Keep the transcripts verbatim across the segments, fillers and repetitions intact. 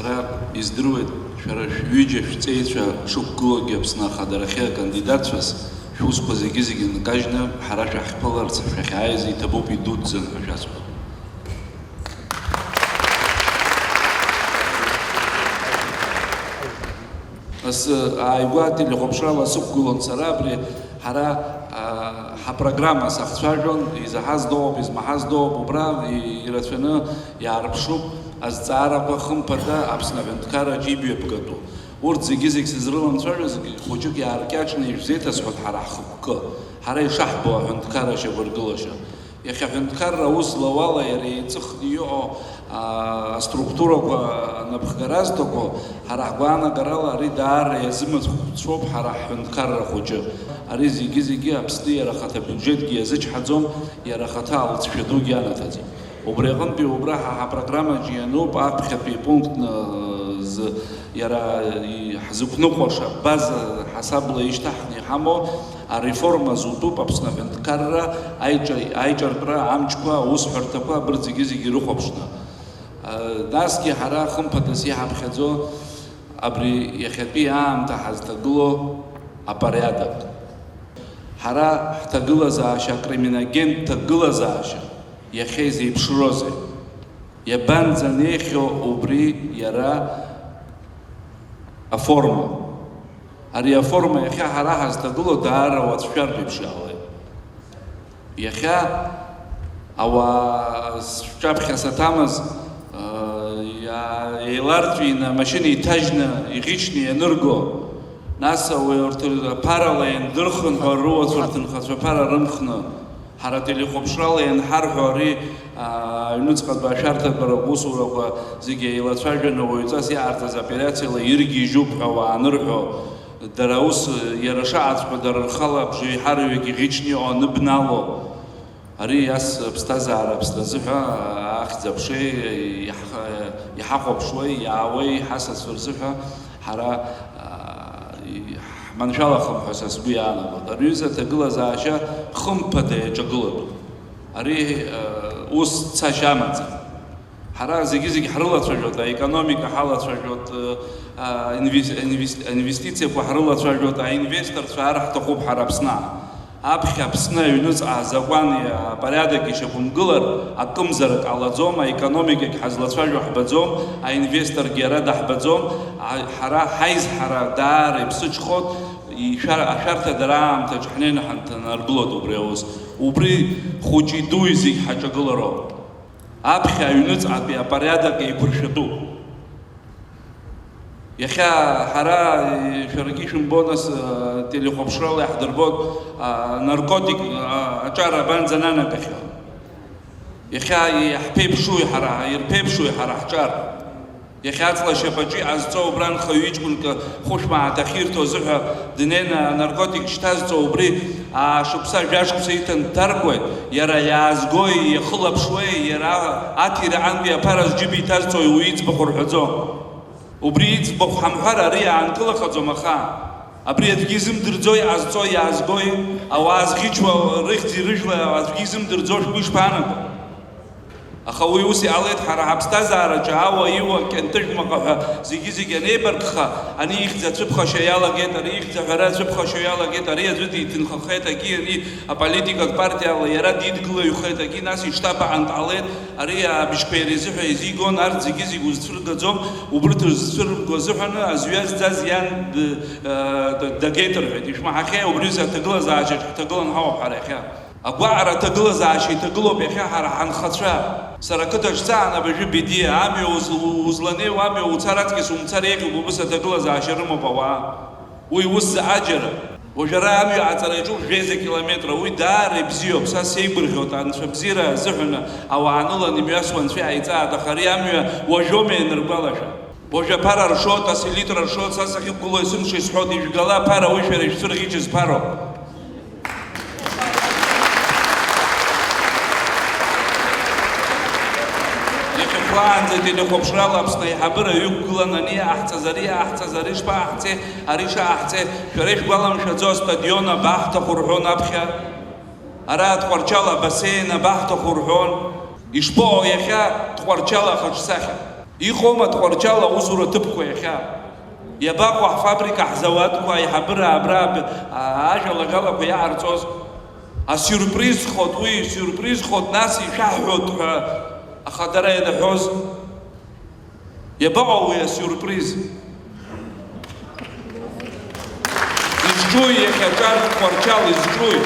Ҳара издыруеит, шәара шәҩыџьа шәҵеицәа шықәгылоугьы Аԥсны ахадарахьы акандидатцәас, шәусқәа зегьы-зегьы нкажьны ҳара шәаҳԥыларц шәахьааиз иҭабуп идуӡӡан ҳәа шәасҳәап. Асы ааигәа телехәаԥшрала сықәгылон сара, абри ҳара, аа, ҳапрограмма сахцәажәон, изаҳаз дыҟоуп, измаҳаз дыҟоуп, убра и-, ирацәаны иаарԥшуп азҵаарақәа, хымԥада, Аԥсны аҳәынҭқарраҿы имҩаԥгатәу. Урҭ зегьы-зегь сызрыламцәажәо, зегь хәыҷык иааркьаҿны ишәзеиҭасҳәоит ҳара ҳхықәкы, ҳара ишаҳбо аҳәынҭқарра ашьақәыргылашьа. Иахьа аҳәынҭқарра аус злауала иара иҵыхны иҟоу, аа, аструктурақәа анапхгара азҭақәо, ҳара ҳгәаанагарала ари даара иазымыцхәцәоуп ҳара ҳҳәынҭқарра хәыҷы. Ари зегьы-зегьы Аԥсны иара ахаҭа абиуџьетгьы иазычҳаӡом, иара ахаҭа алҵшәа дугьы анаҭаӡом. Убри аҟынтәи убра ҳа ҳапрограммаҿы иануп аԥхьатәи пунктны, зы, иара и-, ҳзықәныҟәаша база ҳасабла ишьҭаҳхны иҳамоу ареформа зутәуп Аԥсны аҳәынҭқарра аиҿа-, аиҿартәра амчқәа, аусҳәарҭақәа, абырҭ зегьы-зегьы ирыхәаԥшны. Насгьы ҳара хымԥадас иҳаԥхьаӡо абри иахьатәи аамҭа ҳазҭагылоу апориадок. Ҳара ҳҭагылазаашьа, акриминогентә ҭагылазаашьа иахьа изеиԥшрозеи? Иабанӡанеихьоу убри иара аформа? Ари аформа иахьа ҳара ҳазҭагылоу даара уацәшәартә еиԥш иаауеит. Иахьа ауаа сҿаԥхьа саҭамыз, аа, иа-, еиларҵәины амашьына иҭажьны, иӷьычны ианырго, нас ауаҩы урҭ аԥарала иандырхынҳәы, рыуацәа рҭынхацәа аԥара рымхны, ҳара ателехәаԥшрала ианҳарҳәо ари, аа, аҩныҵҟатәи ашәарҭатәи усурақәа зегьы еилацәажәаны уаҩҵас иҟарҵаз операциала иргьежьуп ҳәа уаанырҳәо, дара ус, иара шаҟаҵәҟьо дара рхала абжеиҳараҩык иӷьычны иҟоу аныбнало, ари ас аԥсҭазаара Аԥсны азыҳәа ахьӡ-аԥшеи иаҳ-, иҳахәаԥшуеи, иаауеи ҳасасцәа рзыҳәа ҳара, аа, ҳманшәалахом ҳәа са сгәы иаанагоит. Ари аҩыза аҭагылазаашьа хымԥада иаҿагылатәуп. Ари, аа, ус цашьа амаӡам. Ҳара зегьы-зегь ҳрылацәажәоит, аекономика ҳалацәажәоит, а, инвес-, инвес-, аинвестициақәа ҳрылацәажәоит, аинвесторцәа ар ҳҭахуп ҳара Аԥсны. Аԥхьа Аԥсны аҩныҵҟа азакәани апорядок ишьақәымгылар, акымзарак ҟалаӡом, аекономикагь ҳазлацәажәо ҳбаӡом, аинвесторгьы иара даҳбаӡом, а, ҳара ҳаизҳара даара иԥсыҽхоит, ишәар-, ашәарҭадара аамҭаҿ ҳнеины ҳанҭанаргылоит убри аус. Убри хәыҷи дуи зегь ҳаҿагылароуп. Аԥхьа аҩныҵҟатәи апориадок еиқәыршәатәуп. Иахьа ҳара, шәаргьы ишәымбо, нас, а, телехәаԥшрала иаҳдырбоит, а, наркотик, а, аҿар абанӡананагахьоу. Иахьа иаҳԥеиԥшуи ҳара, ирԥеиԥшуи ҳара ҳҿар? Иахьа аҵла ашьапаҿы иҟазҵо убра нхаҩы иҷкәынк хәышә мааҭ ахьирҭо азыҳәа днеины анаркотик шьҭазҵо убри аа шықәса, жәа шықәса иҭан дҭаркуеит, иара иаазгои, иахылаԥшуеи, иара аҭира антәи аԥара зџьыба иҭазҵои уи иӡбахә рҳәаӡом. Убри иӡбахә ҳамҳәар ари аанкылахаӡом, аха абри аӡәгьы изымдырӡои иҟазҵо, иаазгои, ауаа зӷьычуа рыхьӡи рыжәлеи аӡәгьы изымдырӡо шәгәы ишԥаанаго? Аха уи ус иҟалеит, ҳара ҳаԥсҭазаараҿы ауа-иуа, кьанҭыжә маҟа ҳәа зегьы-зегьы анеибаркха, ани ихьӡ ацәыԥхашьа иалагеит, ари ихьӡ аҳәара ацәыԥхашьа иалагеит, ари аӡәы диҭынхахеит, аки ани аполитикатә партиала иара дидгылаҩхеит, аки нас иштаб аҟынтә ҟалеит, ари абжьқәа иара изыҳәа еизигон, арҭ зегьы-зегь узцәыргаӡом, убырҭ рызцәырго азыҳәаны азҩа зҵаз иан д-, э, д-, дагеит рҳәеит. Ишәмаҳахьеи, убри рзы аҭагылазаашьаҿ ҳҭагылан ҳауп ҳара иахьа. Агәаҟра аҭагылазаашьа иҭагылоуп иахьа ҳара ҳанхацәа. Сара ақыҭаҿ саан абыржәы Бедиа, амҩа уз-, узланеиуа амҩа уцар аҵкьыс умцар еиӷьуп, убыс аҭагылазаашьа рымоуп ауаа. Уи ус заҟаџьара. Уажә ара амҩа аҵара иаҿуп жәеиза километра, уи даара ибзиоуп, са сеигәырӷьоит, анцәа бзиара азыҳәаны ауаа аныланы имҩасуа анцәа иааиҵааит, аха ари амҩа уажәоума ианыргәалашәа? Уажәы аԥара ршоит, аселитра ршоит, са сахьықәгылоу есымша исҳәоит, ижәгала аԥара, уи шәара ишәцәырӷьычыз ԥароуп. Иахьахәлаанӡа ателехәаԥшрала Аԥсны аиҳабыра ҩықәгылан, ани иаҳҵаз, ари иаҳҵаз, ари шԥаҳҵеи, ари шаҳҵеи, шәара ишәгәаламшәаӡо астадион абаҳҭаху рҳәон аԥхьа, ара Тҟәарчал абасеин абаҳҭаху рҳәон, ишԥаҟоу иахьа Тҟәарчал ахаҿсахьа? Иҟоума Тҟәарчал аусура ҭыԥқәа иахьа? Иабаҟоу ҳфабрика, ҳзауадқәа, аиҳабыра абра аб-, а-, ажәалагалақәа иаҟарҵоз? Асиурпризхоит уи, сиурпризхоит, нас ишәаҳҳәоит ҳәа, аха дара ианаҳәоз. Иабаҟоу уи асиурприз? Изҿуи иахьа аҿар Тҟәарчал, изҿуи?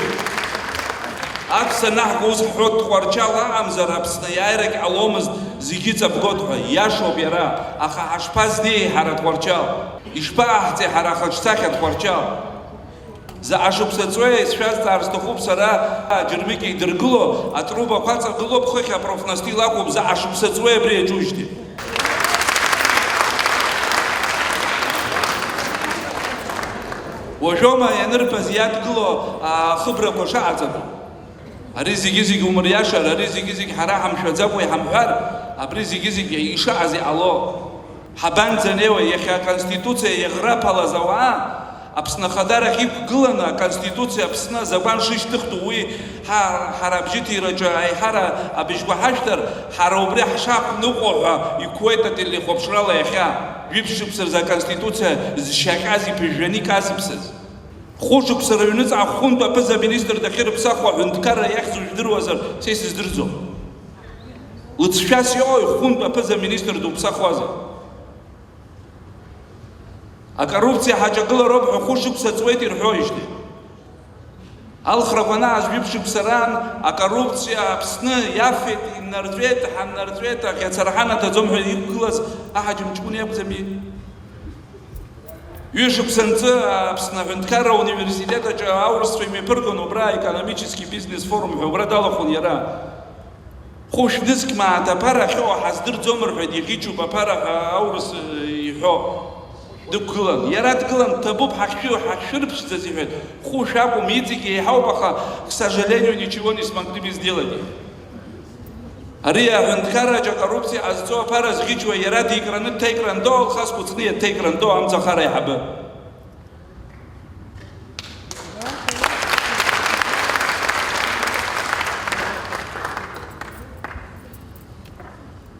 Ак санаҳго ус ҳҳәоит, Тҟәарчал аҟамзар Аԥсны иааирагь ҟаломызт, зегьы ҵабгот ҳәа. Иашоуп иара, аха ҳашԥазнеи ҳара Тҟәарчал? Ишԥаҟаҳҵеи ҳара ахаҿсахьа Тҟәарчал? Заҟа шықәса ҵуеи, сшәазҵаар сҭахуп сара, аџьармыкьа идыргыло, атрубақәа аҵагылоуп, хыхь апрофнастил акәуп, заҟа шықәса ҵуеи абри иаҿужьҭеи? Уажәоума ианырбаз иадгыло ахыбрақәа шаҟаҵатәу? Ари зегьы-зегь умыриашар, ари зегьы-зегь ҳара ҳамшәаӡакәа иҳамҳәар, абри зегьы-зегь ишыҟаз иҟало. Ҳабанӡанеиуеи, иахьа Аконституциа иаӷраԥалаз ауаа, Аԥсны ахадарахь иқәгыланы, Аконституциа Аԥсны азакәан шышьҭыхтәу, уи ҳа-, ҳара абжьыҭираҿы аиҳара абыжьқәа ҳашәҭар, ҳара убри ҳшақәныҟәо ҳәа иқәуеит ателехәаԥшрала иахьа, жәиԥшь шықәса рзы Аконституциа зшьаҟьаз иԥыжәжәаны иказыԥсаз. Хәышықәса рыҩныҵҟа хәынтә аԥыза-министр дахьырԥсахуа аҳәынҭқарра иахьӡу жәдыруазар, са исыздырӡом. Лыҵшәас иҟои хәынтә аԥыза-министр дуԥсахуазар? Акоррупциа ҳаҿагылароуп ҳәа хәышықәса ҵуеит ирҳәоижьҭеи. Алхрақәа анааз жәиԥшь шықәса раан акоррупциа Аԥсны иафеит, иннарҵәеит, ҳаннарҵәеит, аӷьацара ҳанаҭаӡом ҳәа иқәгылаз аҳаҷым ҷкәын иакәӡами? Ҩышықәса анҵы Аԥсны аҳәынҭқарра ауниверситет аҿы аурысцәа имҩаԥыргон убра аекономический бизнес форум ҳәа убра далахәын иара. Хәышә нызқь мааҭ аԥара ахьыҟоу ҳаздырӡом рҳәеит, иӷьычуп аԥара ҳәа аурыс, э, иҳәо. Дықәгылан. Иара дгылан, дҭабуп, ҳахьшәы-, ҳахьшәырԥшӡаз иҳәеит. Хәышә акәым, иҵегь еиҳауп, аха, к сожалению, ничего не смогли мы сделать. Ари аҳәынҭқарраҿы акоррупциа ҟазҵо аԥара зӷьычуа иара дикраны дҭеикрандо, Алхас Кәыҵниа дҭеикрандо амцахара аиҳабы.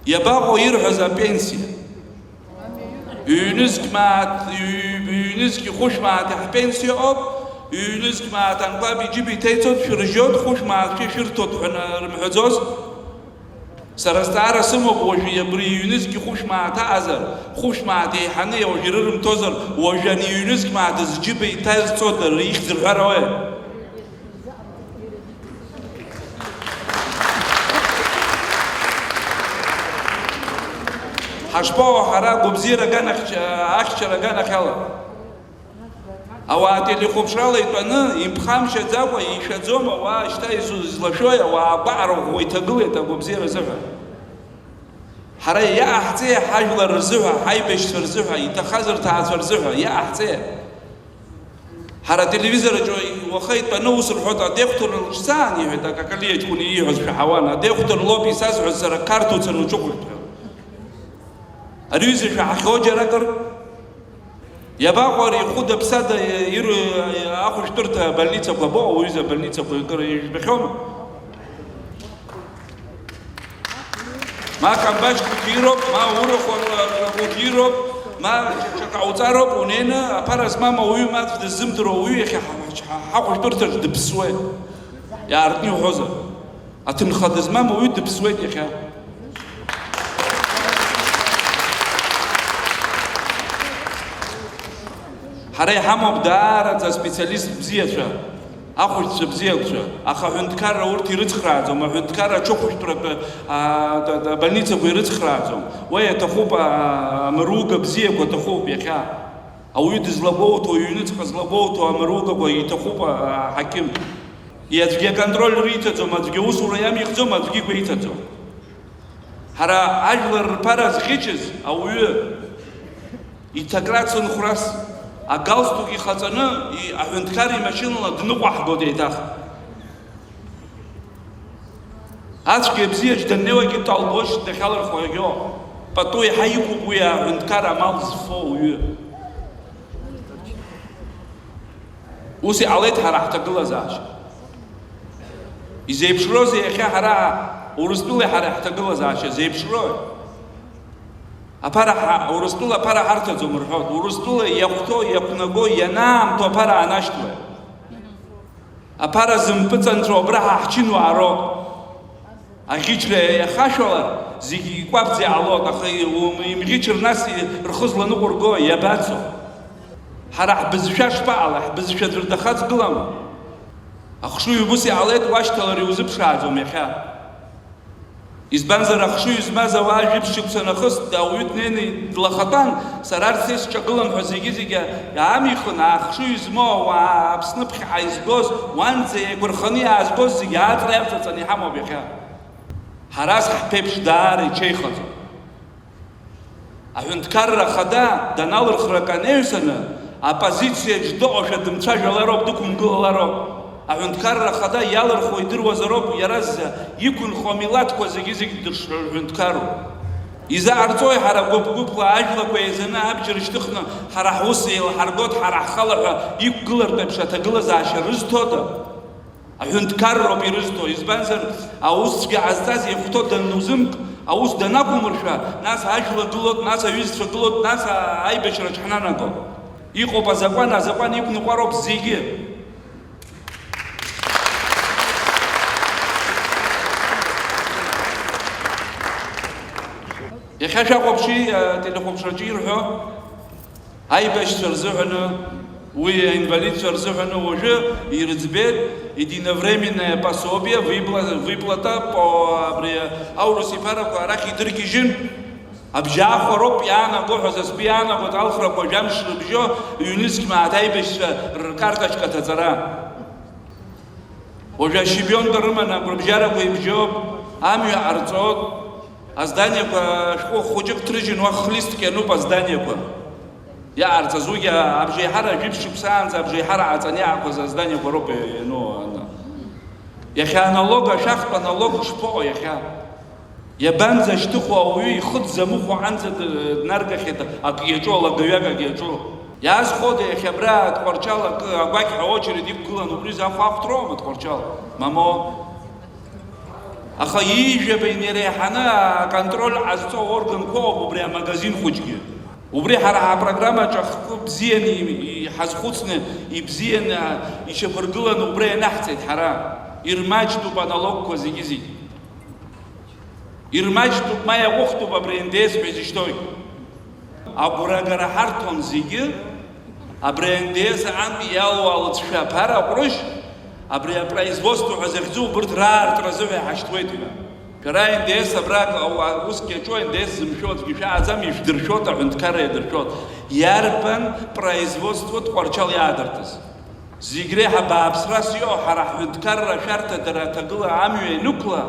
Иабаҟоу ирҳәаз апенсиа? Ҩнызқь мааҭ, ҩ-, ҩнызқь хәышә мааҭ ҳпенсиа ыҟоуп, ҩнызқь мааҭ анкәаб иџьыба иҭеиҵоит, шәыржьоит, хәышә мааҭ шәышәырҭоит ҳәа на-, рымҳәаӡоз? Сара азҵаара сымоуп, уажәы абри ҩнызқь хәышә мааҭ аҟазар, хәышә мааҭ еиҳаны уажә ирырымҭозар, уажәы ани ҩнызқь мааҭ зџьыба иҭазҵода, рихьӡ рҳәар ауеи? Ҳашԥоу ҳара агәабзиара аганахьча-, ахьчара аганахьала? Ауаа телехәаԥшрала итәаны, имԥхамшьаӡакәа, ишәаӡом ауаа, шьҭа изу-, излашәои, ауаа агәаҟра ӷәӷәа иҭагылеит агәабзиара азыҳәа. Ҳара иаҟаҳҵеи ҳажәлар рзыҳәа, ҳаибашьцәа рзыҳәа, иҭахаз рҭаацәа рзыҳәа, иаҟаҳҵеи? Ҳара ателевизор аҿы уаха итәаны ус рҳәоит, адехәҭыр лҿцаан, иҳәеит, акакалиа ҷкәын ииҳәаз шәаҳауан, адехәҭыр лоуп исазҳәаз сара, Қарҭ уцаны уҿыхәышәтәхьан. Ари ҩыза шәаҳахьоу џьаракыр? Иабаҟоу ари хәыда-ԥсада иру ахәышәтәырҭа абольницақәа абоу, ауаҩыза абольницақәа акыр ижәбахьоума? Ма Камбашь хәыҷы ироуп, ма Урахә хәыҷы ироуп, ма ҽак ҟауҵароуп, унеины аԥара змам ауаҩы, ма аӡә дыззымдыруа ауаҩы иахьа ҳа-, ҳа-, ҳахәышәтәырҭаҿ дыԥсуеит. Иаартны иуҳәозар. Аҭынха дызмам ауаҩы дыԥсуеит иахьа. Ҳара иҳамоуп даараӡа аспециалист бзиацәа, ахәыҷцәа бзиақәцәа, аха аҳәынҭқарра урҭ ирыцхрааӡом, аҳәынҭқарра аҽыхәышәтәратәы, а, да, да, абольницақәа ирыцхрааӡом. Уа иаҭахуп, а, амыруга бзиақәа аҭахуп иахьа. Ауаҩы дызлагәоуҭо, иҩныҵҟа злагәоуҭо амыругақәа иҭахуп, а, аҳақьым. Аӡәгьы аконтроль риҭаӡом, аӡәгьы аусура иамихӡом, аӡәгьы игәеиҭаӡом. Ҳара ажәлар рԥара зӷьычыз ауаҩы иҭакра цынхәрас, агалстук ихаҵаны, и-, аҳәынҭқар имашьынала дныҟәаҳгоит еиҭах. Ацәгьа абзиаҿ даннеилак итәалбошь дахьалырхуа иагьо, пату еиҳа иқәуп уи аҳәынҭқар амал зфо ауаҩы. Ус иҟалеит ҳара ҳҭагылазаашьа. Изеиԥшроузеи иахьа ҳара Урыстәылеи ҳара ҳҭагылазаашьа зеиԥшрои? Аԥара ҳа-, Урыстәыла аԥара ҳарҭаӡом рҳәоит. Урыстәыла иахәҭоу, иақәнаго, ианаамҭоу аԥара анашьҭуа. Аԥара зымпыҵанҵәо абра ҳа ҳчынуаа роуп. Аӷьычра иахашәалар, зегь икәаԥӡа иаалоит, аха и-, у-, имӷьычыр нас и-, рхы зланыҟәырго иабацо? Ҳара ҳбызшәа шԥаҟалеи, ҳбызшәа аӡәыр дахаҵгылама? Ахшыҩ убыс иаалеит, уашьҭалар иузыԥшааӡом иахьа. Избанзар, ахшыҩ змаз ауаа жәиԥшь шықәса нахыс ауаҩы днеины длахатәан, сара арҭ сеисҿагылан ҳәа зегьы-зегьы иаамихын, ахшыҩ змоу ауаа Аԥсны ԥхьаҟа изгоз, уанӡа еигәырханы иаазгоз зегьы ааҵра иавҵаҵаны иҳамоуп иахьа. Ҳараз ҳԥеиԥш даара иҽеихаӡом. Аҳәынҭқарра Ахада даналырхрак анаҩсаны, аоппозициаҿ дыҟоушәа дымцәажәалароуп, дықәымгылалароуп. Аҳәынҭқарра Ахада иалырхуа идыруазароуп, иаразза иқәынхо амилаҭқәа зегьы-зегь дышҳәынҭқаруп. Изаҟарҵои ҳара гәыԥ-гәыԥла ажәлақәа еизаны абџьар шьҭыхны ҳара ҳус еилаҳаргоит, ҳара ҳхала ҳәа иқәгылартә еиԥш аҭагылазаашьа рызҭода? Аҳәынҭқарроуп ирызҭо, избанзар, аус цәгьа ҟазҵаз ихәҭоу данузымк, аус данақәумыршәа, нас ажәла гылоит, нас аҩызцәа гылоит, нас а-, аибашьраҿ ҳнанаго. Иҟоуп азакәан, азакәан иқәныҟәароуп зегьы. Иахьа шәахәаԥши, ателехәаԥшраҿы ирҳәо. Аибашьцәа рзыҳәаны, уи аинвалидцәа рзыҳәаны уажәы ирыӡбеит единовременное пособие, выпла-, выплата по, абри аурыс иԥарақәа арахь идыргьежьын. Абжьаахәа роуп иаанаго ҳәа, са сгәы иаанагоит, алхрақәа жәамш рыбжьо, ҩнызқь мааҭ аибашьцәа ркарточка аҭаҵара. Уажәы ашьыбионка рыманы агәырбжьарақәа ибжьоуп, амҩа ҟарҵоит, азданиақәа шәҟәы хәыҷык ҭрыжьын, уа хлистк иануп азданиақәа иаҟарҵаз, уигьы абжеиҳара, жәиԥшь шықәсаанӡа абжеиҳара ҟаҵаны иаақәаз азданиақәа роуп иану, ана. Иахьа аналог, ашәахтә аналог шԥаҟоу иахьа? Иабанӡашьҭыху ауаҩы ихы дзамыхәо анӡа д-, днаргахьеит, акы иаҿу, алагаҩагак иаҿу. Иаазхода иахьа абра Тҟәарчал акы агәакьҳәа очередь иқәгылан, убри захәаахәҭроума Тҟәарчал? Мамоу. Аха ҩажәаба инареиҳаны аконтроль ҟазҵо органқәоуп убри амагазин хәыҷгьы. Убри ҳара ҳапрограммаҿы ахкы бзианы и-, и-, ҳазхәыцны, ибзианы ишьақәыргыланы убра ианаҳҵеит ҳара. Ирмаҷтәуп аналогқәа зегьы-зегьы. Ирмаҷтәуп, ма иаҟәыхтәуп абри Н Д С ҳәа изышьҭоугь. Агәрагара ҳарҭон зегьы, абри Н Д С аҟынтә иалоу алыҵшәа аԥара аҟәрышь, абри апроизводство ҳәа захьӡу убырҭ раартра азыҳәа иҳашьҭуеит ҳәа. Шәара Н Д С абра ак-, ау-, а-, уск иаҿу Н Д С зымшәо аӡәгьы шәааӡам, ишәдыршәоит, аҳәынҭқарра иадыршәоит. Иарбан производство Тҟәарчал иаадыртыз? Зегь реиҳа бааԥсрас иҟоу ҳара ҳҳәынҭқарра ашәарҭадара аҭагыла амҩа ианықәла,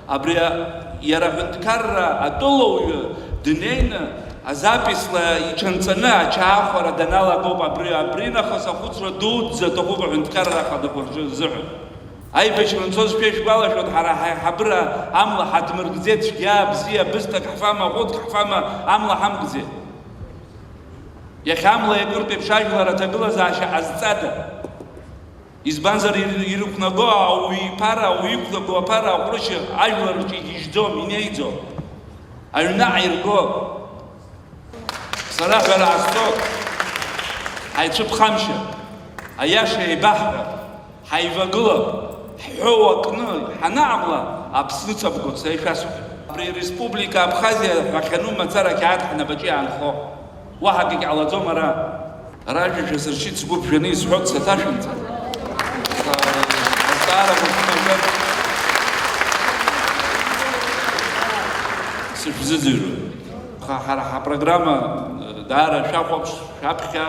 абри а-, иара аҳәынҭқарра атәылауаҩы днеины, азаписла иҽанҵаны ачаахәара даналагоуп абри, абринахыс ахәыцра дуӡӡа аҭахуп аҳәынҭқарра ахадақәа рзы-, рзыҳәан. Аибашьра анцозшәа ишәгәалашәоит, ҳара ҳаиҳабыра амла ҳадмыркӡеит, цәгьа, бзиа, бысҭак ҳфама, ҟәыдк ҳфама, амла ҳамкӡеит. Иахьа амла иакыртә еиԥш ажәлар аҭагылазаашьа ҟазҵада? Избанзар, ир-, ирықәнаго ауаҩы иԥара, ауаҩы иқәнаго аԥара аҟәрышьа ажәлар рҿы игьежьӡом, инеиӡом. Аҩны ааирго. Сара ҳәара ҟасҵо, ҳаицәыԥхамшьа, аиаша еибаҳҳәа, ҳаивагылап, ҳҳәоу акны ҳанаҟамла, Аԥсны ҵабгоит, са ишәасҳәап. Абри республика Абхазиа ҳәа ахьану мацара ақьаад ҳнапаҿы иаанхо. Уаҳа акгьы ҟалаӡом ара. Ара ажәа шәасыршьит, сгәы ԥжәаны исҳәоит саҭашәымҵан. Са-, азҵаарақәа сымазар сышәзыӡырҩуеит. Аха ҳара ҳапрограмма, э, даара шәахәаԥш, шәаԥхьа,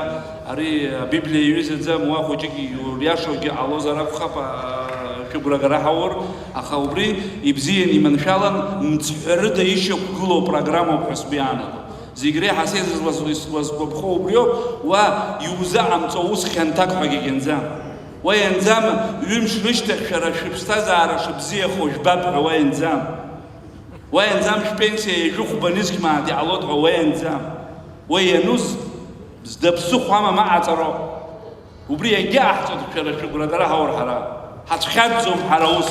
ари Абиблиа иҩызаӡам, уа хәыҷык иуриашогьы ҟалозар акәхап, а, шәыгәрагара ҳаур, аха убри ибзиан иманшәалан, мцҳәарыда ишьақәгылоу программоуп ҳәа сгәы иаанагоит. Зегь реиҳа сеизызуаз, исуазгәаԥхо убриоуп, уа иузаҟамҵо ус хьанҭак ҳәагьы ианӡам. Уа ианӡам, ҩымш рышьҭахь шәара шәыԥсҭазаара шыбзиахо жәбап ҳәа уа ианӡам. Уа ианӡам шәпенсиа ҩажәи хәба нызқь мааҭ иҟалоит ҳәа уа ианӡам. Уа иануз, зда ԥсыхәа амам аҟаҵароуп. Убри иагьаҟаҳҵоит шәара шәыгәрагара ҳаур ҳара. Ҳацәхьаҵӡом ҳара ус.